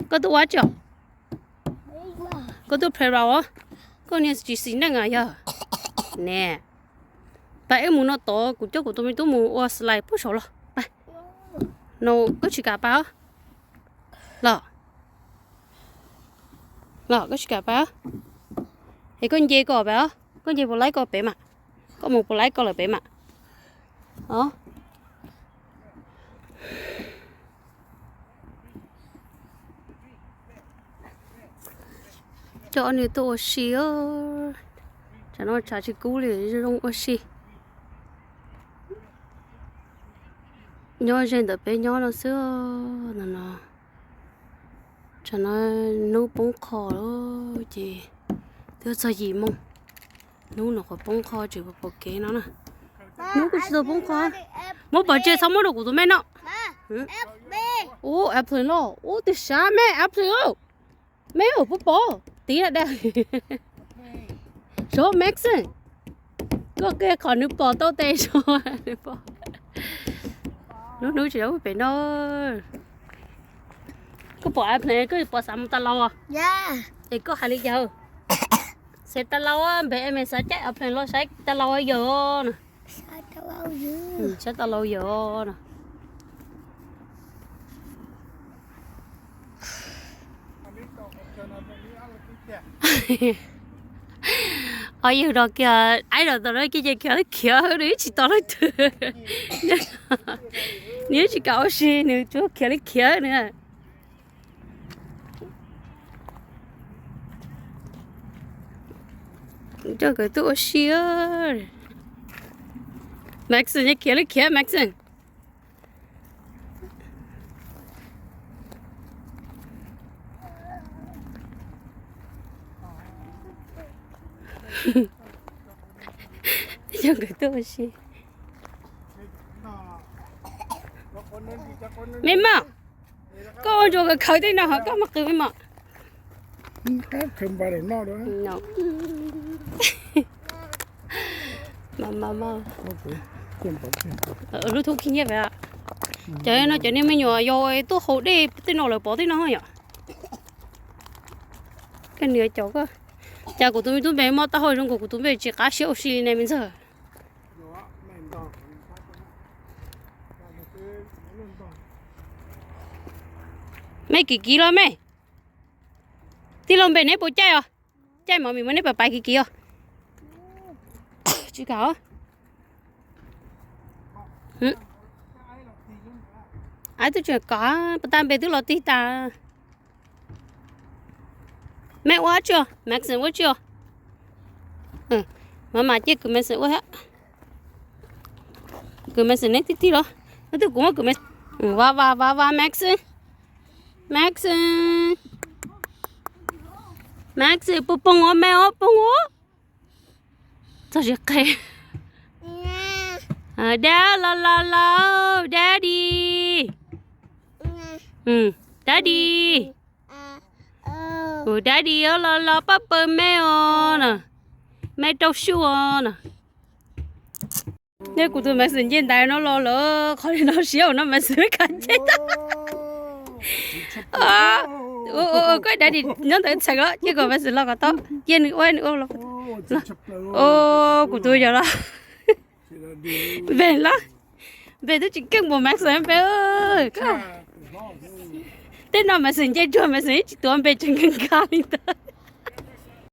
Koj tuaj ua tsi os? Koj tuaj play os? Koj niag tsis xis neej yog ne. Pab ib mus no tod kuv coj kuv tus me tub mus ua slide puag saud los. No koj tsis kam pab los? Los koj tsis kam pab? Es koj nce koj pab os, koj nce puas laib koj pem mas. Koj mus puas laib koj lawm pem mas. Coj ob niag tuaj ua si. Tsam no tshav tsis kub li, zoo ua si. Nyob ze ntawm peb nyob no xwb no no. Tsam no hnub poob qho lawm ces twb txog yim moo. Hnub no qhuav poob qho tseem pom kev no na. Hnub kuj tsis tau poob qho. Muab pov tseg txhob muab rau kuv tus me no. Ub, airplane los ub, twb sab me airplane os. Me ub, puas pom? Tiv da. Sav Maxon, koj qhia qhov nws pom tau tes sav. Lub hnub tsis yog pem no. Koj pom airplane koj pom xav mus tas laus os? Es koj hais li cas? Xav tas laus, npem me xav caij airplane los saib tas laus yawm no. Saib tas laus yawm no. Os, yawg no kiag aib los tom no kiag ces khiav li khiav, nws ib tsis tos leej twg. Nws ib tsis kam ua si, nws tsuas khiav li khiav nws. Coj nkawd tuaj ua si. Maxon, khiav li khiav Maxon. Coj nkawd tuaj ua si. Me mom, koj ua ntsuas kawg khawv tej no hov, koj mus qw me mom. Lub thub khib nyiab pem. Cov no cov niag me nyuam yau tuaj haus dej tej no lawv pov tej no yom. Koj niam cov koj, cas kuv tus me tub npe mob taub hau zoo nkaus kuv tus npe tsis qab siab ua si li ne me ntxawg. Me kiv kiv los me. Tij laug npe neb puas caij os? Caij mov mis muab neb pais pais kiv kiv os. Tsis kam. Aib twb tseem kom, puas tas npe twb los tig tas. Me ua tsi os, Maxon ua tsi os? Mas mas cia kws Maxon ua. Kws Maxon neb tib tib los. Twb kuv muab kws Maxon. Va va va va Maxon. Maxon. Maxon puas poog ua me ua poog ua. Txog tsis qe. Dad los los los, daddy. Daddy. Daddy los los pab pawg me os na. Me rau su os na. Neb kuv tus Maxon nce ntaiv no los lawm, qhov li no siab ua no Maxon kav nce tau. Koj daddy nyob ntawd txheem los cia kom Maxon los kom tau, cia nws ua nws ua los. Kuv tus yog los. Npe los, npe twb tsis keej npaum Maxon npe. Tej no Maxon nce tsuag Maxon ib tsis tuav npe tseem nkees nkag li ntawd.